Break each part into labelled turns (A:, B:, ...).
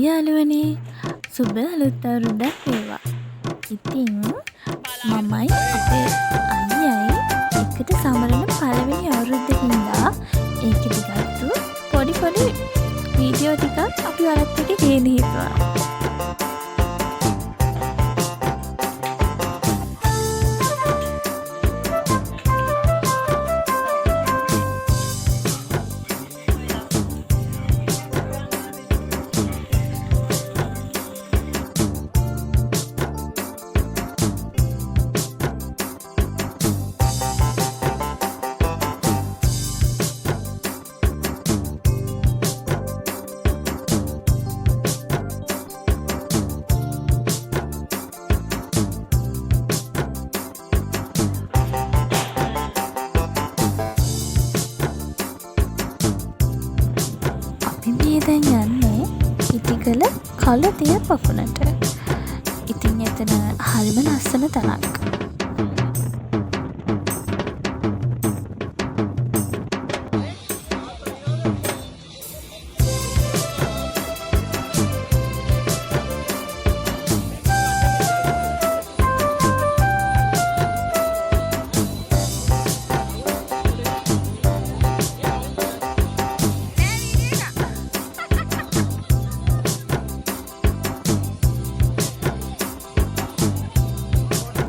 A: යාළුවනේ, සුබ අලුත් අවුරුද්දක් වේවා. ඉතින් මමයි අපේ අයියයි එකට සමරන පළවෙනි අවුරුද්ද හින්දා ඒකෙදි ගත්තු පොඩි පොඩි වීඩියෝ ටිකක් අපි ඔයාලත් එක්ක ගේන්න හිතුවා. අපි මේ දැන් යන්නේ ඉටිගල කළුදිය පකුණට. ඉතින් එතන හරිම ලස්සන තැනක්.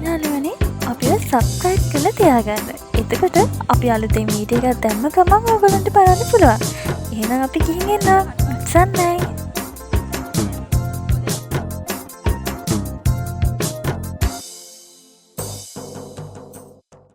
A: යාළුවනේ, අපිව සබ්ස්ක්‍රයිබ් කරලා තියාගන්න. එතකොට අපි අලුතෙන් වීඩියෝ එකක් දැම්ම ගමන් ඔයගොල්ලන්ට බලන්න පුළුවන්. එහෙනම් අපි ගිහින් එන්නම්. සන්නයි.